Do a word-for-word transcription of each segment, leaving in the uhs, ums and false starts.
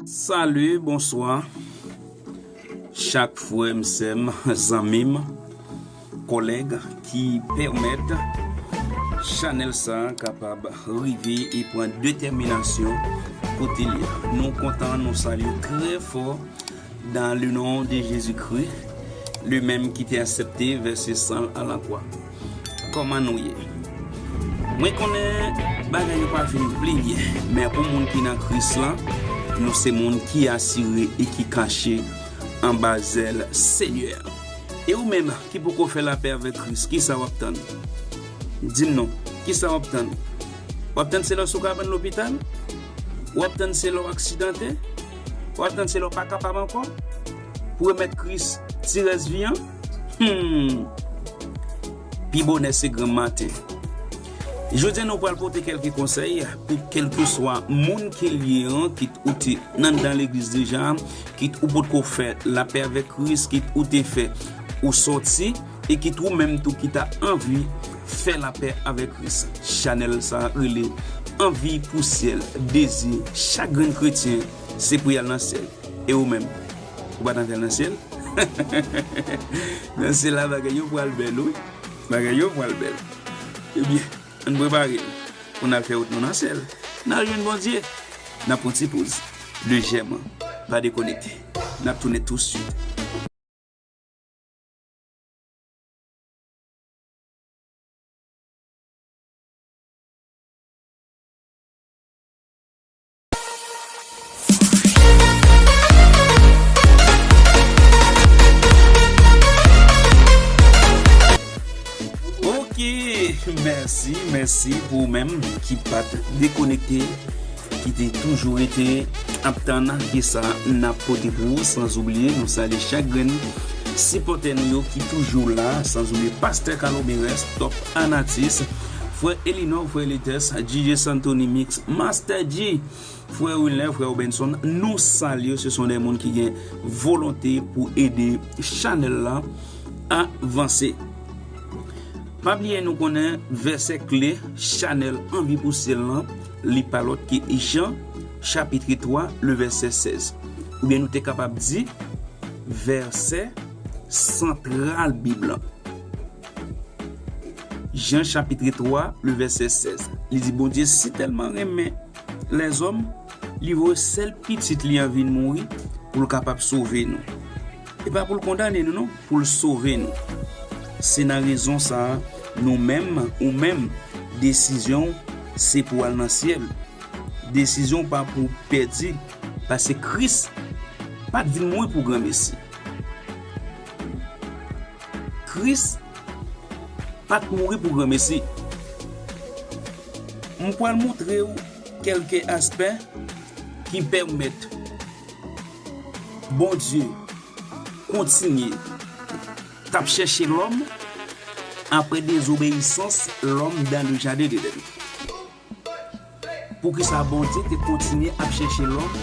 Salut, bonsoir. Chak frè m, sè m, zanmi m, kòlèg ki pèmèt chanèl sa a kapab rive e pran detèminasyon kote l ye. Nou kontan, nou salye trè fò dans le nom de Jésus-Christ, le menm ki te aksepte vèse san l a lakwa. Kòman nou ye? Mwen konnen bagay yo pa fin pli byen, men pou moun ki nan Kris la, nou se moun ki asire e ki kache anba zèl Senyè. E ou menm ki poko fè lapè avèk Kris, kisa w ap tann? Di m non, kisa w ap tann? W ap tann se lè w sou kabann lopital? W ap tann se lè w aksidante? W ap tann se lè w pa kapab ankò? Pou remèt Kris ti rès vi an? Hmm. Pi bonè se granm maten. Jodi a nou pral pote kèlke konsèy pou kèlkeswa moun ke l ye an, kit ou te anndan legliz deja, kit ou potko fè lapè avèk Kris, kit ou te fè ou sòti, e kit ou menm tou ki ta anvi fè lapè avèk Kris. Chanèl sa a rele Anvi pou syèl, dezi chak grenn kretyen se pou y al nan syèl. E ou menm, ou pa t anvi al nan syèl? Nan syèl la, bagay yo pral bèl, wi. Bagay yo pral bèl. Ebyen, ann prepare n pou n al fè wout nou nan syèl. N al jwenn Bondye. N ap pran ti poz. Lejèman. Pa dekonekte. N ap tounen tousuit. Ok, mèsi, mèsi pou ou menm ki pa t dekonekte, ki te toujou rete ap tann kisa n ap pote pou ou, san oubliye nou salye chak grenn sipòtè nou yo ki toujou la, san oubliye Pastè Carlo Mérès, Top Anatis, frè Elinor, frè Elites, D J Santoni Mix, Master G, frè Wilner, frè Robenson, nou salye yo, se son de moun ki gen volonte pou ede chanèl la avanse. Pa bliye nou konnen vèsè kle chanèl Anvi pou syèl lan, li pa lòt ke Jan, chapit twa, le vèsè sèz. Oubyen nou te kapab di, vèsè santral Bib lan. Jan chapit twa, le vèsè sèz. Li di, Bondye sitèlman renmen lèzòm, li voye sèl pitit li an vin mouri pou l kapab sove nou. E pa pou l kondane nou, non, pou l sove nou. Se nan rezon sa a, nou menm, ou menm, desizyon w se pou w al nan syèl. Desizyon w pa pou w pèdi, paske Kris pa t vin mouri pou granmesi. Kris pa t mouri pou granmesi. M pral montre w kèlke aspè ki pèmèt Bondye kontinye t ap chèche lòm apre dezobeyisans lòm dan le jaden Edenn. Poukisa Bondye te kontinye ap chèche lòm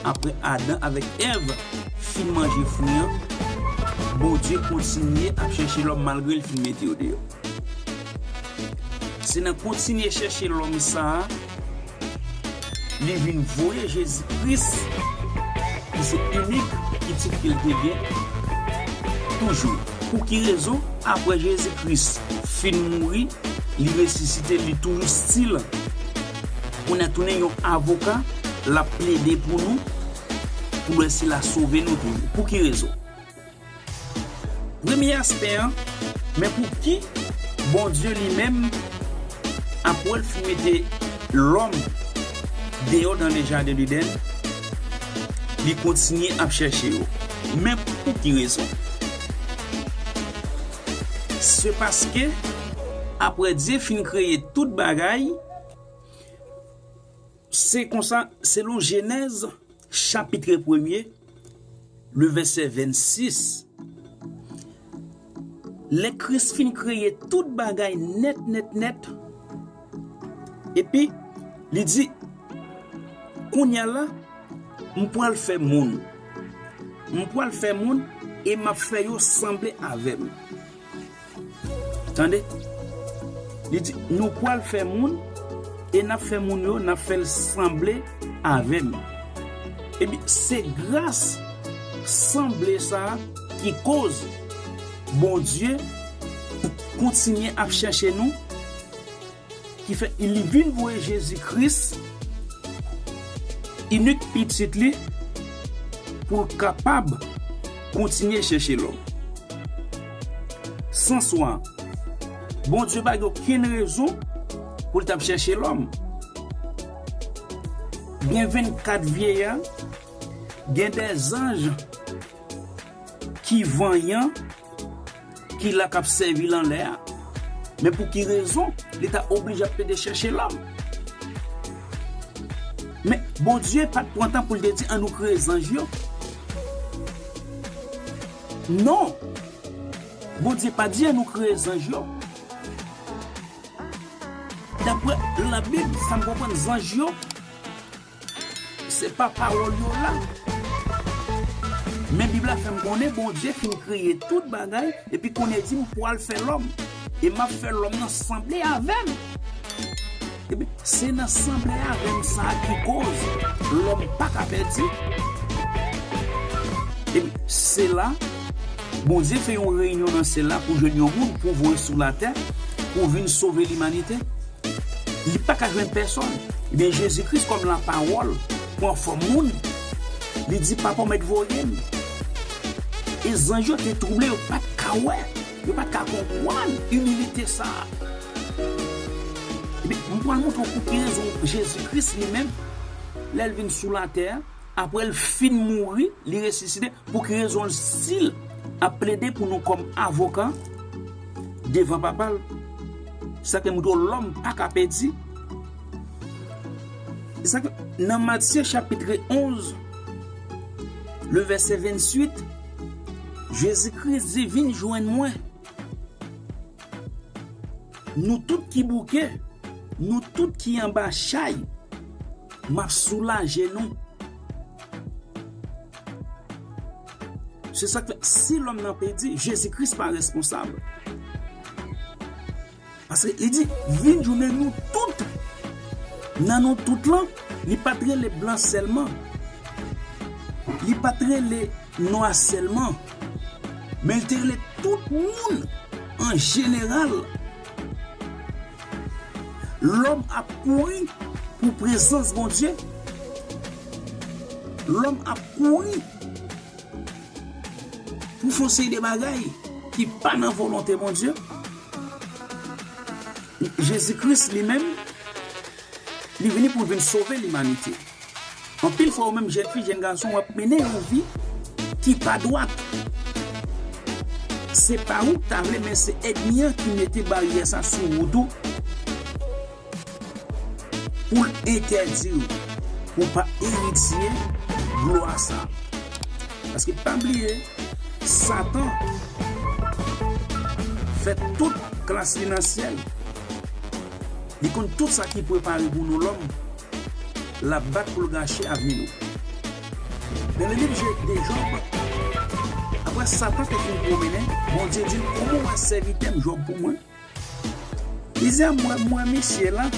apre Adan avèk Èv fin manje fwi an? Bondye kontinye ap chèche lòm malgre l fin mete yo deyò. Se nan kontinye chèche lòm sa a, li vin voye Jezi Kris, ki se inik pitit ke l te gen toujou. Pou ki rezon? Apre Jezi Kris fin mouri, li resisite, li toujou still kounye a tounen yon avoka, l ap plede pou nou, pou l wè si l a sove nou toujou. Pou ki rezon? Premye aspè an, men pou ki Bondye li menm, apre l fin mete lòm deyò dan le jaden Edenn, li kontinye ap chèche yo. Men pou ki rezon? Se paske apre Dye fin kreye tout bagay, se konsa, selon Jenèz, chapit premye, le vèsè vennsis, lè Kris fin kreye tout bagay nèt, nèt, nèt, epi li di, kounye a la, m pral fè moun. M pral fè moun e m ap fè yo sanble avè m. Tande? Li di, nou pral fè moun, e n ap fè moun yo, n ap fè l sanble avè m. Epi se gras sanble sa a ki koz Bondye kontinye ap chèche nou, ki fè li vin voye Jezi Kris, inik pitit li, pou l kapab kontinye chèche lòm. San swa, Bondye pa gen okenn rezon pou l t ap chèche lòm. Gen vennkat vyeya, gen de zanj ki vanyan, ki la k ap sèvi l anlè a. Men pou ki rezon li ta oblije ap plede chèche lòm? Men Bondye pa t pran tan pou l te di, "An nou kreye zanj yo." Non. Bondye pa di, "An nou kreye zanj yo." Daprè Labib, sa m konprann, zanj yo, se pa pawòl yo la. Men Bib la fè m konnen Bondye fin kreye tout bagay, epi kounye a di, "M pral fè lòm, e m ap fè lòm nan sanble avè m." Epi se nan sanble avè m sa a ki koz lòm pa ka pèdi. Epi se la, Bondye fè yon reyinyon nan syèl la pou jwenn yon moun pou voye sou latè, pou vin sove limanite. Li pa ka jwenn pèsòn. Ebyen, Jezi Kris kòm lapawòl pran fòm moun, li di, "Papa, w mèt voye m." E zanj yo te twouble, yo pa t ka wè, yo pa t ka konprann imilite sa a. Ebyen, m pral montre w pou ki rezon Jezi Kris li menm, lè l vin sou latè a, apre l fin mouri, li resisite, pou ki rezon l still ap plede pou nou kòm avoka devan Papa l. Sa k montre w lòm pa ka pèdi. E sa k nan Matye chapitre onz, le vèsè venntuit, Jezi Kris di, "Vin jwenn mwen. Nou tout ki bouke, nou tout ki anba chay, m ap soulaje nou." Se sa k fè, si lòm nan pèdi, Jezi Kris pa responsab. Paske li di, "Vin jwenn nou tout." Nan nou tout lan, li pa t rele blan sèlman. Li pa t rele nwa sèlman. Men li te rele tout moun an jeneral. Lòm ap kouri pou prezans Bondye. Lòm ap kouri pou fè yon seri de bagay ki pa nan volonte Bondye. Jezi Kris li menm, li vini pou l vin sove limanite. Anpil fwa, ou menm jèn fi, jèn gason, w ap mennen yon vi ki pa dwat. Se pa ou ki ta vle, men se ènmi an ki mete baryè sa sou wout ou pou l entèdi w, pou w pa eritye glwa sa. Paske pa bliye, Satan fè tout klas li nan syèl. Li konn tout sa ki prepare pou nou lòm. L ap bat pou l gache avni nou. Nan le liv Je- de Jòb, apre Satan te fin pwomennen, Bondye di l, "Kòman w wè sèvitè m Jòb pou mwen?" Li di, "A mwen, mwen, misye la,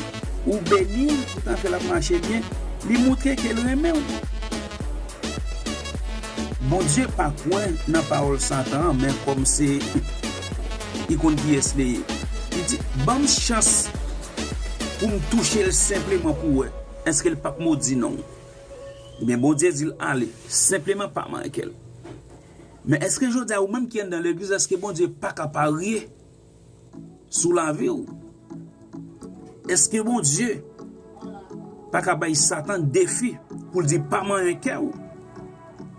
ou beni l, ou ta fè l ap mache byen, li montre ke l renmen w." Bondye pa kwè nan pawòl Satan an, men kòm se, li konn kiyès li ye. Li di, "Ban m chans pou m touche l senpleman pou wè. Èske l p ap modi non w?" Ebyen, Bondye di l, "Ale, senpleman pa manke l." Men èske jodi a, ou menm ki anndan legliz, èske Bondye pa ka parye sou lavi w? Èske Bondye pa ka bay Satan defi pou l di pa manyen kè w?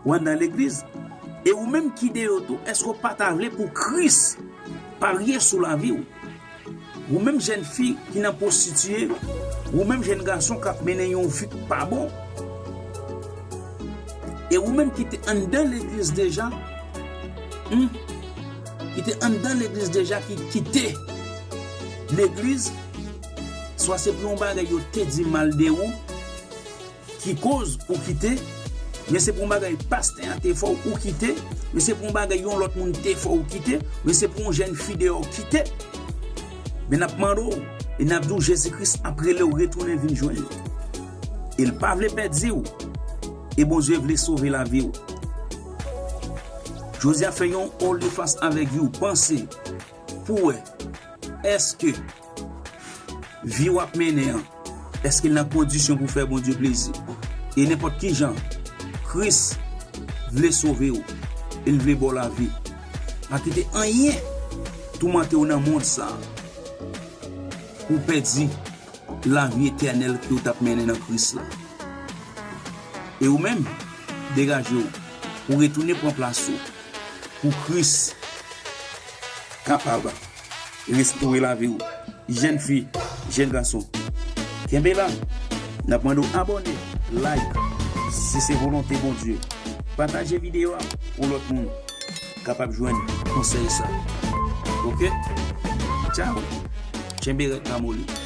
Ou anndan legliz? E ou menm ki deyò tou, èske w pa ta vle pou Kris parye sou lavi w? Ou menm jèn fi ki nan pwostitiye, ou menm jèn gason k ap mennen yon vi k pa bon, e ou menm ki te anndan legliz deja, hmm, ki te anndan legliz deja, ki kite legliz, swa se pou yon bagay yo te di mal de ou ki koz ou kite, men se pou yon bagay pastè a te fè w ou kite, men se pou yon bagay yon lòt moun te fè w ou kite, men se pou yon jèn fi deyò w kite. Men n ap mande w, e n ap di w Jezi Kris ap rele w retounen vin jwenn li. E l pa vle pèdi w. E Bondye vle sove lavi w. Jodi a fè yon all the fast avèk you. Panse pou wè èske vi w ap mennen an, èske l nan kondisyon pou fè Bondye plezi? E nenpòt ki jan, Kris vle sove w, e l vle ba w lavi. Pa kite anyen toumante w nan mond sa a pou w pèdi lavi etènèl ke w t ap mennen nan Kris la. E ou menm, degaje w pou w retounen pran plas ou, pou Kris kapab restore lavi w. Jèn fi, jèn gason, kenbe la. N ap mande w abòne, like, si se volonte Bondye. Pataje videyo a pou lòt moun kapab jwenn konsèy sa. Oke? Tchao. Kenbe rèd la moli.